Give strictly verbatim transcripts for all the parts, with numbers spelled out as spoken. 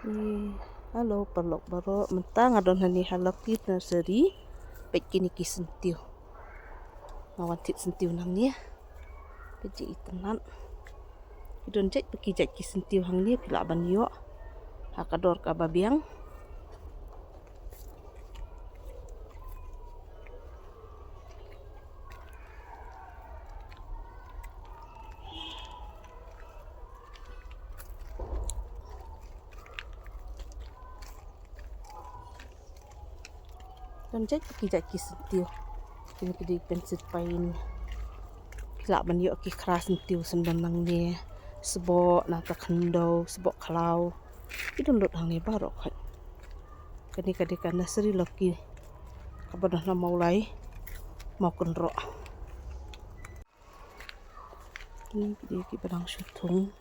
Hello paralok baroh, mynta nga don hangne ha Lucky Nursery. Peit kine ki syntiew. Nga wan thied syntiew nangne. Peit jingitynnad. Ki don jait pa ki jait ki syntiew hangne, phi lah ban ïoh ha ka dor kaba biang. Don jait ki jait ki syntiew. Kine ki dei pencil pine. Phi lah ban ïoh ki khra syntiew, syndon nangne. Sboh, nangta khyndew, sboh khlaw. Ki don lut hangne baroh khoit. Kane ka dei ka nursery Lucky kaba don ha Mawlai, Mawkynroh. Kine ki dei kiba dang shu thung.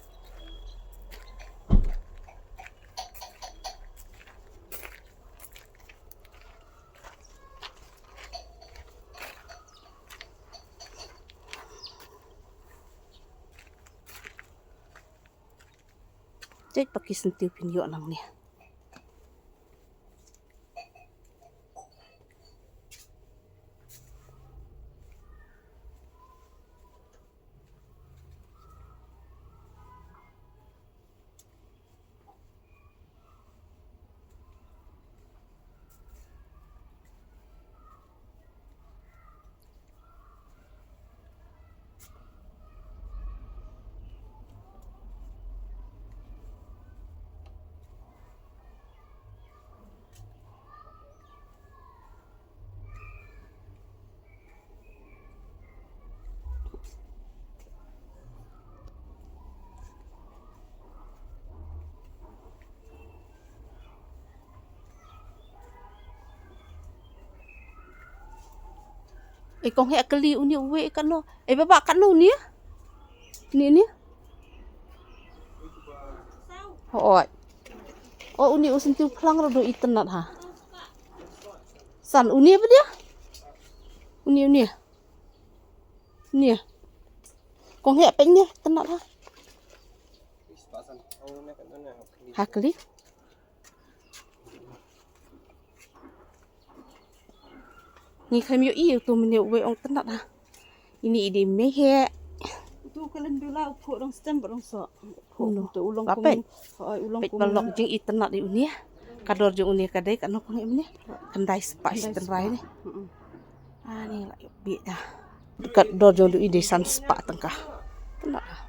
Jait pa ki syntiew phin ïoh nangne. Eh, kong heh kylli uni uwei katno. Eh, baba katno uni? Uni, uni? Hooid. Oh, uni u syntiew phlang ruh da itynnad ha. San uni ba dia? Uni, uni. Uni. Kong heh peit uni itynnad ha. Ha kylli. Ngi khlem ïohi uto mynne uwei ong tynnad ha. Ini i dei mei heh. Uto ka lynti la u phuh dong stem ba dong soh. Uno. Uto u long. Peit. Hooid, u long. Peit kumno. Paralok, jingitynnad i uni. Ka dor jong uni ka dei katno kong heh mynne? Khyndai spah shi tynrai ne. Mm-mm. Ani la ïoh bieit da. Ka dor jong u i dei san spah tyngka. Tynnad.